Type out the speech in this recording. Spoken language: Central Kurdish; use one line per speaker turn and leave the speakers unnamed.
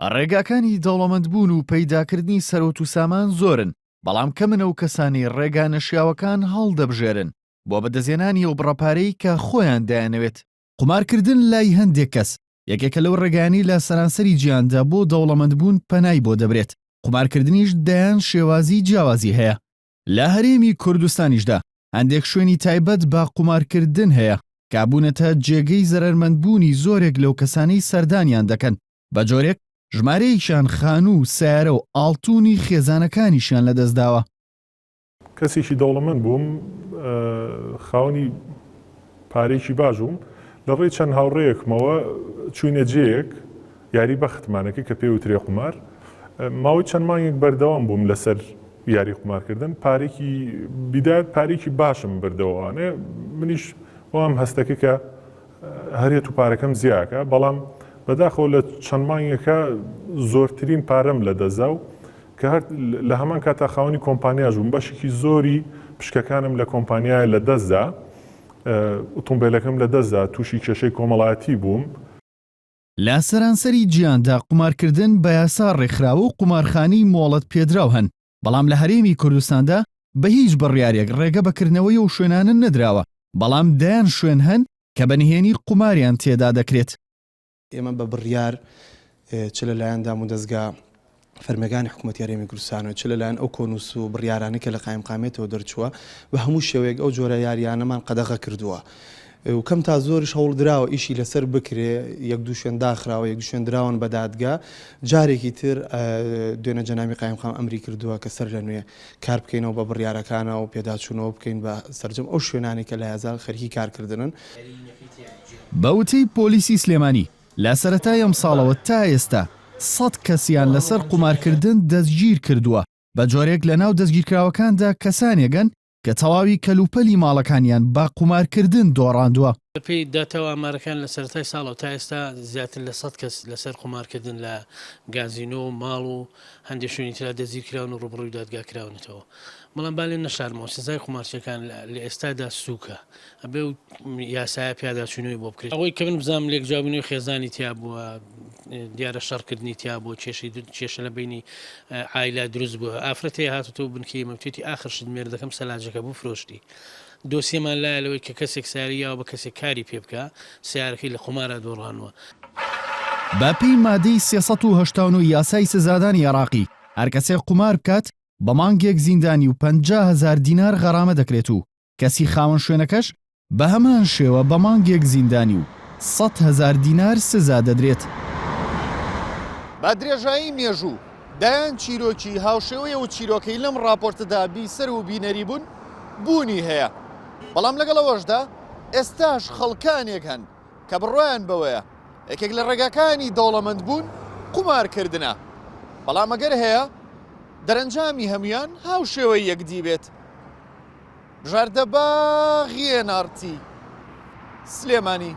ڕێگاکانی دەوڵەمەندبوون و پەیداکردنی سەرەوت و سامان زۆرن، بەڵام کەمن ئەو کەسانەی ڕێگا نەشیاوەکان هەڵدەبژێرن بۆ بەدەستهێنانی ئەو بڕە پارەی کە خۆیان دەیانەوێت. قومارکردن لای هەندێک کەس یەکێکە لەو ڕێگایانەی لە سەرانسەری جیهاندا بۆ دەوڵەمەندبوون پەنای بۆ دەبرێت، قومارکردنیش دەیان شێوازی جیاوازی هەیە. لە هەرێمی کوردستانیشدا هەندێک شوێنی تایبەت بە قومارکردن هەیە کە بوونەتە جێگەی زەرەرمەندبوونی زۆرێک لەو کەسانەی سەردانیان دەکەن، بە جۆرێک ژمارەیەکیان خانوو و سەیارە و ئاڵتوونی خێزانەکانیشیان لەدەستداوە.
کەسێکی دەوڵەمەند بووم، خاوەنی پارەیەکی باش بووم، لە ڕێی چەند هاوڕێیەکمەوە چووینە جێیەک یاری بەختمانەکە کە پێی وترێ قومار، ماوەی چەند مانگێک بەردەوام بووم لەسەر یاری قومارکردن، پارێکی بیدایەت پارێکی باشم بردەوە، منیش وام هەستەکە کە هەرێت و پارەکەم زیاکە، بەڵام بەداخەوە لە چەند مانگێکە زۆرترین پارەم لەدەستدا و کە هەر لە هەمان کاتا خاوەنی کۆمپانیاش بووم، بەشێکی زۆری پشکەکانم لە کۆمپانیایە لەدەستدا، ئوتومبێلەکەم لەدەستدا، تووشی کێشەی کۆمەڵایەتی بووم.
لە سەرانسەری جیهاندا قومارکردن بە یاسا ڕێکخراوە و قومارخانەی مۆڵەت پێدراو هەن، بەڵام لە هەرێمی کوردستاندا بە هیچ بڕیارێک ڕێگە بە کردنەوەی ئەو شوێنانە نەدراوە، بەڵام دەیان شوێن هەن کە بە نهێنی قوماریان تێدا دەکرێت.
ئێمە بە بڕیار چ لە لایەن دامودەزگا فەرمیەکانی حکوومەتی هەرێمی کوردستانەوە چ لەلایەن ئەو کۆنووس و بڕیارانەی کە لە قایمقامیەتەوە دەرچووە بە هەموو شێوەیەک ئەو جۆرە یاریانەمان قەدەغە کردووە و کەم تا زۆریش هەوڵ دراوە ئیشی لەسەر بکرێ یەک دوو شوێن داخراوە یەک دوو شوێن دراون بە دادگا جارێکی تر دوێنە جەنابی قایمقام ئەمری کردووە کە سەر لە نوێ کار بکەینەوە بە بڕیارەکانە و پێداچوونەوە بکەین بە سەرجەم ئەو شوێنانەی کە لە یازال خەریکی کارکردنن.
بە وتەی پۆلیسی سلێمانی، لە سەرەتای ئەمساڵەوە تا ئێستا سەد کەسیان لەسەر قومارکردن دەستگیرکردووە، بە جۆرێک لەناو دەستگیرکراوەکاندا کەسانێک هەن کە تەواوی کەلوپەلی ماڵەکانیان بە قومارکردن دۆڕاندووە.
بەپێی داتا و ئامارەکان لە سەرەتای ساڵەوە تا ئێستا زیاتر لە سەد کەس لەسەر قومارکردن لە گازینۆ و ماڵ و هەندێک شوێنی ترا دەستگیرکراون و ڕووبەڕووی دادگا کراونەتەوە. بەڵام با لێم نەشارمەوە سزای قومارچیەکان لە ئێستادا سووکە. ئەبێ ئەو یاسایە پیاداچوونەوەی بۆ بکرێت. ئەوەی کە من بزانم لێکجیابوونەوەی خێزانی تیا بووە، دیارە شەڕکردنی تیا بووە، کێشەی کێشە لە بەینی عایلە دروست بووە. ئافرەت هەیە هاتووتەوە بنکەی ئێمە وتویەتی ئاخر شت مێردەکەم سەلاجەکە بوو فرۆشتی. دۆسیەمان لایە لەوەی کە کەسێک سەیارەی یاوە بە کەسێک کاری پێ بکا، سەیارەکەی لە قومارا دۆڕانووە.
بە پێی مادەی 389 یاسای سزادانی عێراقی، هەر کەسێک قومار بکات بە مانگێک زیندانی و 50 هەزار دینار غەرامە دەکرێت و کەسی خاوەن شوێنەکەش بەهەمان شێوە بە مانگێک زیندانی و 100,000 دینار سزا دەدرێت. بە درێژایی مێژوو، دەیان چیرۆکی هاوشێوەی ئەو چیرۆکەی لەم ڕاپۆرتەدا بیسەر و بینەری بوون، بوونی هەیە. بەڵام لەگەڵ ئەوەشدا ئێستاش خەڵکانێک هەن کە بڕوایان بەوەیە یەکێک لە ڕێگاکانی دەوڵەمەندبوون قومارکردنە. بەڵام ئەگەر هەیە دەرەنجامی هەموویان هاوشێوەی یەکدی بێت. بژاردە باغی ئێن ئاڕ تی، سلێمانی.